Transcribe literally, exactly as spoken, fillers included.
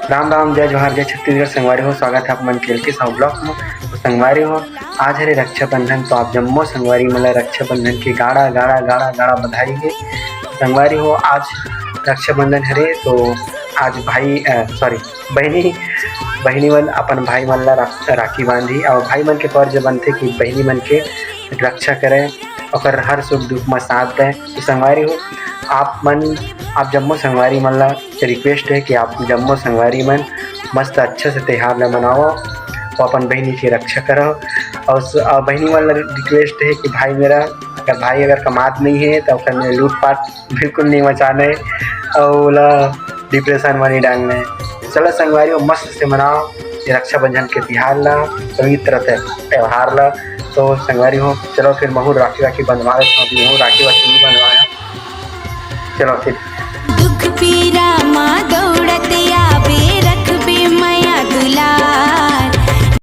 राम राम, जय जोहार, जय छत्तीसगढ़। संगवारी हो, स्वागत है आप मन के एल के साहू ब्लॉग में। तो संगवारी हो, आज हरे रक्षाबंधन, तो आप जम्मो संगवारी मन ला रक्षाबंधन के गाड़ा गाड़ा गाड़ा गाड़ा बधाई हे। संगवारी हो, आज रक्षाबंधन हरे, तो आज भाई, सॉरी, बहिनी, बहिनी मन अपन भाई मन ला रा-, राखी बांधी, और भाई मन के फर्ज बनथे कि बहिनी मन के रक्षा करें, ओकर हर सुख दुख में साथ दें। तो संगवारी हो, आप मन, आप जम्मो संगवारी मन ला रिक्वेस्ट है कि आप जम्मो संगवारी मन मस्त अच्छा से त्योहार ला मनाओ, और अपन बहिनी की रक्षा करो। और स-, और बहिनी मन ला रिक्वेस्ट है कि भाई मेरा, अगर भाई अगर कमात नहीं है तो ओकर में लूटपाट बिल्कुल नहीं मचाना है, और ओला डिप्रेशन में नहीं डालना है। चलो संगवारी हो, मस्त से मनाओ ये रक्षाबंधन के तिहार ला, पवित्र त्य-, त्योहार ला। तो संगवारी हो, चलो फिर महू राखी वाखी बंधवा देता हूँ, महू राखी वाखी नहीं बंधवाया। चलो फिर। दुख पीरा माधव